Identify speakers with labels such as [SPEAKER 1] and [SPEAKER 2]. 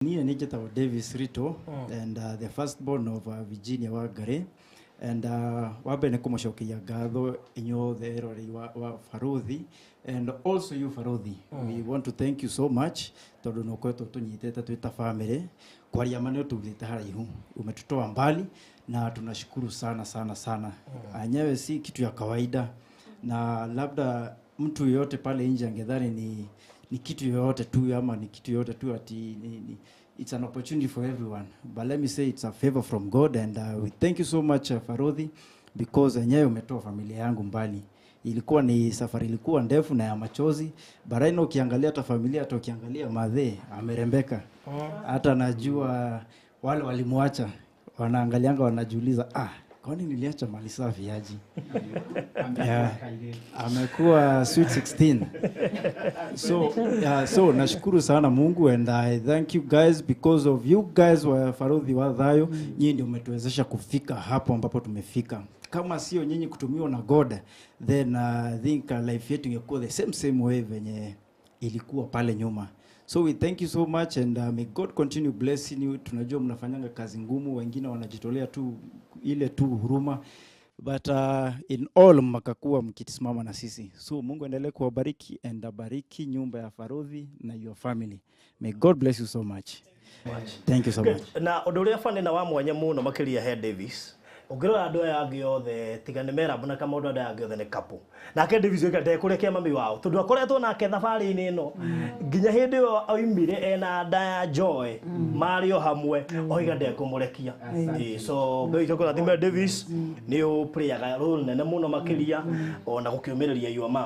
[SPEAKER 1] Niĩ nĩ njĩtagwo Davis Rito and the first born of Virginia Wangari and wa mbere nĩ kũmũcokeria ngatho inyuothe eroreri wa Baruthi and also you Baruthi. We want to thank you so much tondũ nĩ ũkoretwo tũnyitĩte twĩ ta family. Kwaria ma nĩ ũtũrutĩte haraihu, umetutoa mbali na tunashukuru sana sana sana. Enyewe si kitu ya kawaida na labda mtu yoyote pale nje angedhani ni kitu yoyote tu ama ni kitu yoyote tu ati it's an opportunity for everyone, but let me say it's a favor from God and we thank you so much, Farodhi, because enyewe umetoa familia yangu mbali. Ilikuwa ni safari ilikuwa ndefu na ya machozi, but right now ukiangalia hata familia, hata ukiangalia madhe amerembeka, hata najua wale walimwacha wanaangalianga wanajiuliza, "Ah, kwani niliacha mali safi aje?" Yeah. Amekuwa sweet 16. So yeah, so nashukuru sana Mungu and I thank you guys. Because of you guys wa Farodhi wa Thayo, nyinyi ndio umetuwezesha kufika hapo ambapo tumefika. Kama sio nyinyi kutumiwa na God, then I think life yetu ingekuwa the same same way venye ilikuwa pale nyuma. So we thank you so much and may God continue blessing you. Tunajua mnafanyanga kazi ngumu, wengine wanajitolea tu ile tu huruma, but in all mkakuwa mkisimama na sisi. So Mungu endelee kuwabariki and abariki nyumba ya Farodhi na your family. May God bless you so much. Thank you so much.
[SPEAKER 2] Na ũndũ ũrĩa bani na wa mwanya mũno makĩria he Davis, ũngĩrora andũ aya angĩ othe tiga nĩ Merab na Kamaũndũ, andũ aya angĩ othe nĩ couple, nake Davis oiga ndekũrekia mami wao tondũ akoretwo nake thabarĩ-inĩ ĩno nginya hĩndĩ ĩyo oimire ena nda ya Joy, marĩ o hamwe, oiga ndekũmũrekia. Ĩĩ, so Ngai tũkũrathime Davis, nĩ ũ playaga role nene mũno makĩria ona gũkĩũmĩrĩria your mom.